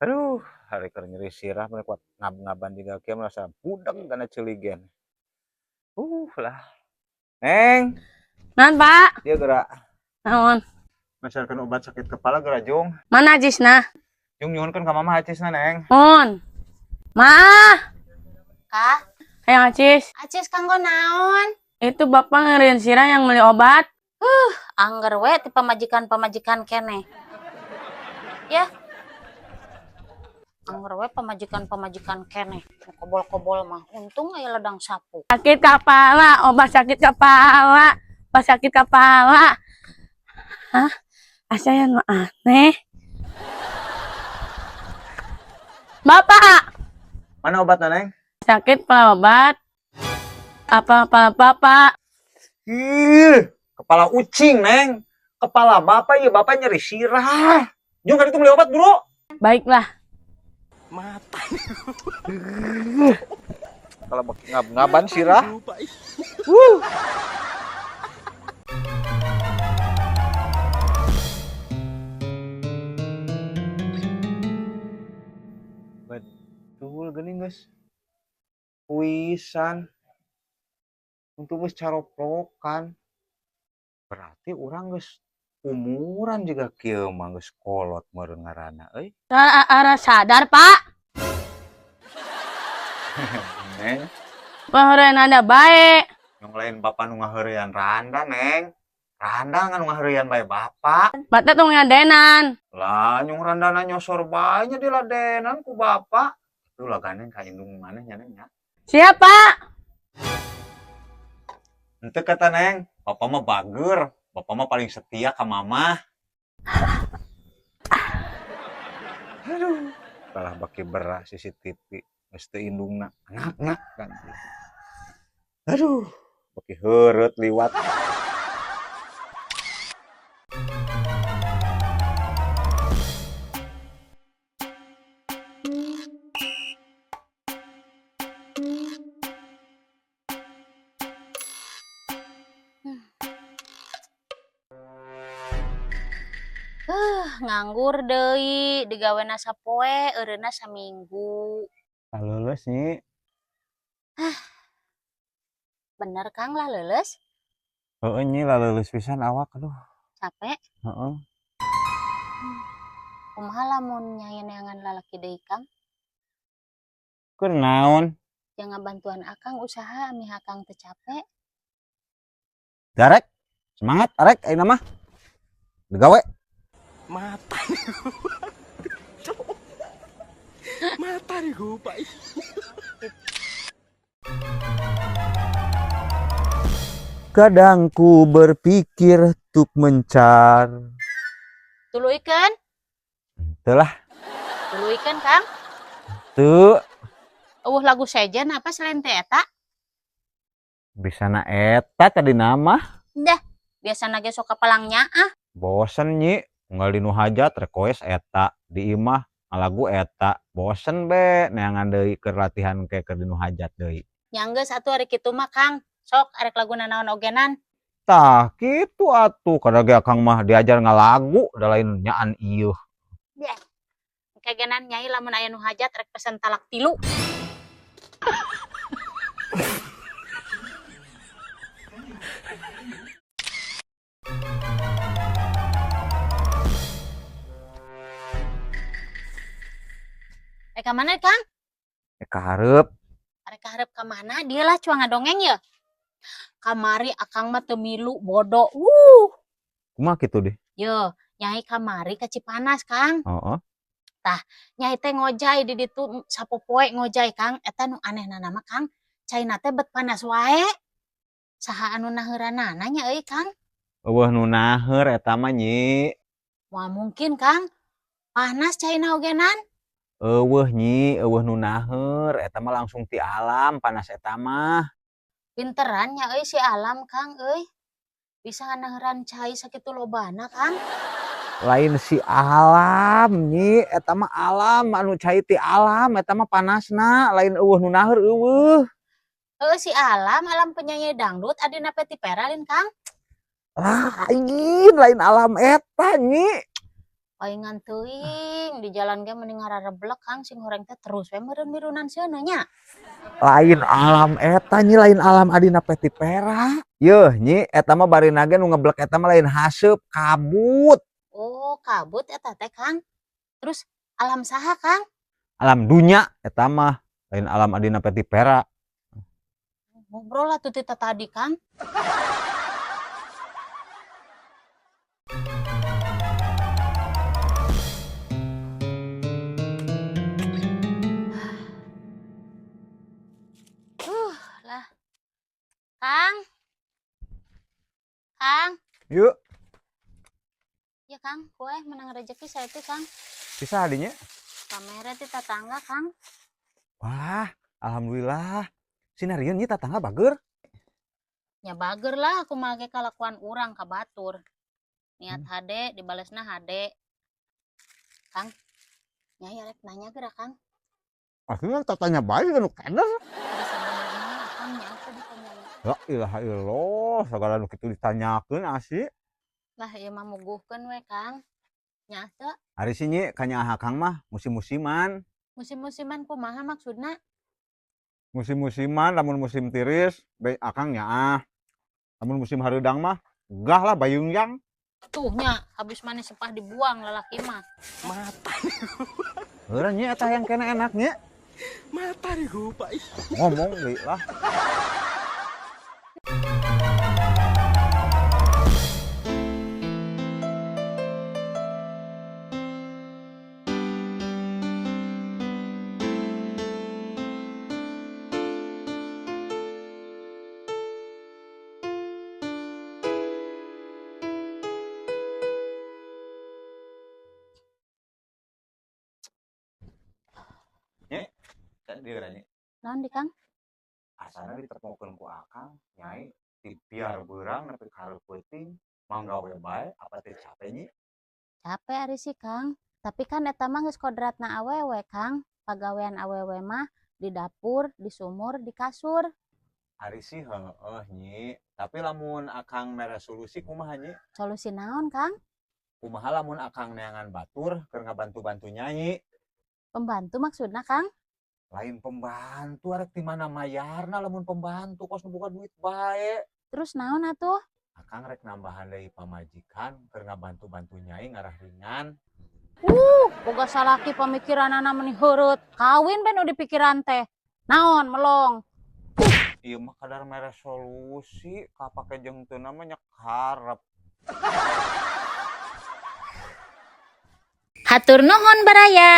Aduh, hari keur nyeri sirah mun kuat ngab-ngaban jiga kieu merasa budeg kana ceuligen. Lah. Neng, Naon, Pak? Dia gerak. Naon? Meserkeun obat sakit kepala geura, Jung. Mana acisna? Jung, nyuhunkeun ka mama acisna, Neng. Mun. Ma, Kah? Hayang acis. Acis kanggo naon? Itu bapak ngeriin sirah yang beli obat. Angger we ti pamajikan-pamajikan keneh. Ya. Angger we pamajikan-pamajikan keneh. Nu kobol-kobol mah untung aya ledang sapu. Sakit kepala, obat sakit kepala, obat sakit kepala. Hah? Asa yang aneh. Bapak, Mana obatna, Neng? Sakit kepala obat. Apa kepala bapak? Ih, kepala ucing, Neng. Kepala bapak ya, bapak nyeri sirah. Jung, kan itu beli obat, Bro. Baiklah. Mata. Kalau beki ngab-ngaban sirah. Betul geuning geus. Puisan. Untuk geus caroplokan. Berarti urang geus umuran juga kieu mah geus kolot meureun ngaranna euy. Arah sadar, Pak. Neng, Pahorean anda baik. Yang lain bapak nu ngaheureyan randa, Neng. Randa ngan nu ngaheureyan bae bapak. Bapak tong ngadenan. Lah, nyung randana nyosor bae nya diladenan ku bapak. Itu lah gandeng ka indung maneh nya, Neng nya. Siap, Pak. Henteu kata Neng, bapak mah bager, bapak mah paling setia ka mama. Aduh, kalah baki berak CCTV, geus teu indungna, anakna kan. Aduh, baki heureut liwat. Nganggur deui, digawena sapoe, eureunna saminggu. Leuleus, Nyi. Bener, Kang, lah leuleus? Heeh, Nyi, laleuleus pisan awak, aduh. Capek? Heeh. Kumaha lamun nyai neangan lalaki deui, Kang? Keur naon? Jangan bantuan akang usaha amih akang teu capek. Darek, semangat arek ayeuna mah. Digawe. Mata nih. Mata nih gue, Pak. Kadang ku berpikir untuk mencar. Tuluykeun? Teu lah. Tuluykeun, Kang? Teu. Eueuh lagu sejen apa selain teh eta? Bisa na eta tadi nama. Dah, biasana ge sok kapalang nyaah. Bosen, Nyi, unggal di nu hajat request eta, di imah ngalagu eta. Bosen be neangan deui keur latihan ke keur di nu hajat deui. Nya geus atuh ari kitu mah, Kang. Sok arek laguna naon ogenan. Tah kitu atuh, kada ge akang mah diajar ngalagu da lain nyaan ieuh. Deh. Kagenan nyai lamun aya nu hajat rek pesen talak tilu. Eh, ka mana, Kang? Eh, ka hareup. Arek ka hareup ka mana? Dia lah cuang ngadongeng ya. Kamari akang mah teu milu bodoh. Wuh. Kumaha kitu deh? Yo, nyai kamari ka Cipanas, Kang. Heeh. Tah, nyai teh ngojay di ditu sapopoe ngojay, Kang. Eta nu anehna mah, Kang, caina teh bet panas wae. Saha anu naheuranana nya euy, Kang? Eueuh nu naheur eta mah, Nyi. Moal mungkin, Kang. Panas caina ogenan. Eueuh, Nyi, eueuh nu naheur eta mah langsung ti alam panas eta mah. Pinteran nya euy si alam, Kang euy. Bisa nganaheuran cai sakitu lobana, Kang. Lain si alam, Nyi, eta mah alam anu cai ti alam eta mah panasna, lain eueuh nu naheur eueuh. Heueuh si alam, alam penyanyi dangdut adina Peti Pera lain, Kang. Lain, lain alam eta, Nyi. Paingan teuing di jalan ge mending ngarareblek, Kang, sing horeng teh terus we meureun mirunan seuneu nya. Lain alam eta, Nyi, lain alam adina Peti Pera. Yeuh, Nyi, eta mah barina ge nu ngeblek eta mah lain haseup, kabut. Oh, kabut eta teh, Kang. Terus alam saha, Kang? Alam dunya eta mah, lain alam adina Peti Pera. Ngobrol lah tuh tita tadi, Kang. Lah. Kang. Kang. Yuk. Ya, Kang, kue menang rezeki saya itu, Kang. Bisa hadinya? Kamera ti tetangga, Kang. Wah, alhamdulillah. Sinarian nyi tetangga bager. Ya bager lah, aku make kalakuan urang ka batur. Niat hade, dibalesna hade. Kang, nyai rek nanya geura, Kang. Akhirnya tatanya baik anu keder. Ari sabenerna Kang nya aku ditanya. La ilaha illallah, segala nu kitu ditanyakeun asih. Lah ieu mah muguhkeun we, Kang. Nya teu. Ari sih Nyi, kanyaah Akang mah musim-musiman. Musim-musiman kumaha maksudna? Musim-musiman lamun musim tiris bae Akang nyaah. Lamun musim hareudang mah gah lah bayungyang. Tuh nya, habis manis sepah dibuang lalaki mah. Mata. Heureuh Nyi eta yang kena enak nya. Mata nih Pak. Ngomong deui lah. Naon di, Kang? Asana ditepokeun ku Akang, Nyai, ti piar beurang nepi ka hareup peuting, manggawe bae apa teh capek, Nyi? Capek ari sih, Kang. Tapi kan eta mah geus kodratna awewe, Kang. Pagawean awewe mah di dapur, di sumur, di kasur. Ari sih heueuh, Nyi. Tapi lamun Akang mere solusi kumaha, Nyi? Solusi naon, Kang? Kumaha lamun Akang neangan batur keur ngabantu-bantu Nyai? Pembantu maksudna, Kang? Lain pembantu, arek di mana mayarna lamun pembantu kos nu boga duit bae. Terus naon atuh? Akang rek nambahan deui pamajikan keur ngabantu-bantu Nyai ngarah ringan. Boga salaki pamikiranana meni heureut. Kawin bae nu dipikiran teh. Naon melong? Ieu mah kadar mere solusi kapake jeung teu mah nya karep. Hatur nuhun baraya.